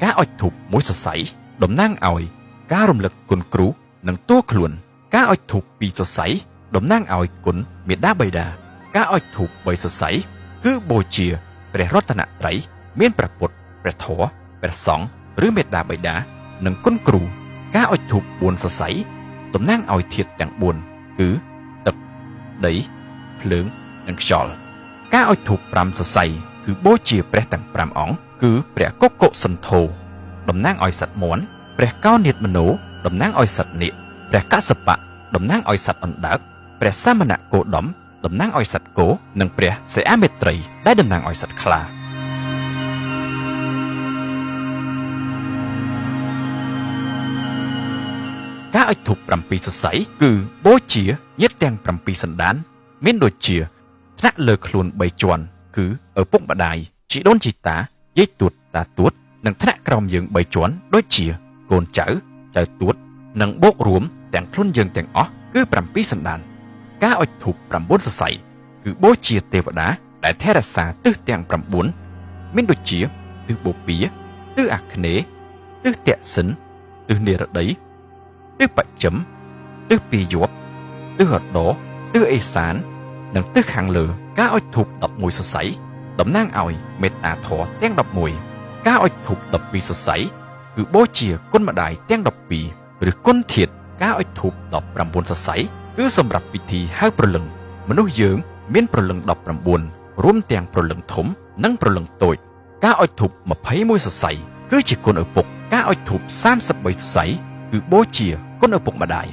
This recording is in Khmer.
ការអុជធូបមួយសរសៃតំណាងឲ្យការរំលឹកគុណគ្រូនិងតួខ្លួនការអុជធូបពីរសរសៃតំណាងឲ្យគុណមេដាបិតាការអុជធូបបីសរសៃគឺបូជាព្រះរតនត្រ័យមានព្រះពុទ្ធព្រះធម៌ព្រះសង្ឃឬមេដាបិតានិងគុណគ្រូការអុជធូប4សរសៃតំណាងឲ្យធាតុទាំង4គឺទឹកដីភ្លើងនិងខ្យល់ការអុជធូប5សរសៃគឺបូជាព្រះទាំង5អង្គគឺព្រះកុកុសន្ធោតំណាងឲ្យសត្វមាន់ព្រះកោនាថមនោតំណាងឲ្យសត្វនាគព្រះកសបៈតំណាងឲ្យសត្វអណ្ដើកព្រះសមណគោដមតំណាងឲ្យសត្វគោនិងព្រះសេអាមេត្រីដែលតំណាងឲ្យសត្វខ្លាការអុជធូប7សរសៃគឺបូជាញាតិទាំង7សន្តានមានដូចជាថ្នាក់លើខ្លួន3ជាន់គឺឪពុកម្ដាយជីដូនជីតាយាយទួតតាទួតនិងថ្នាក់ក្រោមយើង3ជាន់ដូចជាកូនចៅចៅទួតនិងបូករួមទាំងខ្លួនយើងទាំងអស់គឺ7សន្តានការអុជធូប9សរសៃគឺបូជាទេវតាដែលថែរក្សាទិសទាំង9មានដូចជាទិសបូព៌ាទិសអាគ្នេយ៍ទិសទក្សិណទិសនិរតីទិសបច្ចឹមទិសពាយ័ព្យទិសឧត្តរទិសឦសាននិងទិសខាងលើការអុជធូប11សរសៃតំណាងឲ្យមេត្តាធម៌ទាំង11ការអុជធូប12សរសៃគឺបូជាគុណម្ដាយទាំង12ឬគុណធាតុការអុជធូប19សរសៃគឺសម្រាប់ពិធីហៅព្រលឹងមនុស្សយើងមានព្រលឹង19រួមទាំងព្រលឹងធំនិងព្រលឹងតូចការអុជធូប21សរសៃគឺជាគុណឪពុកការអុជធូប33សរសៃគឺបូជាគុណឪពុកម្ដាយ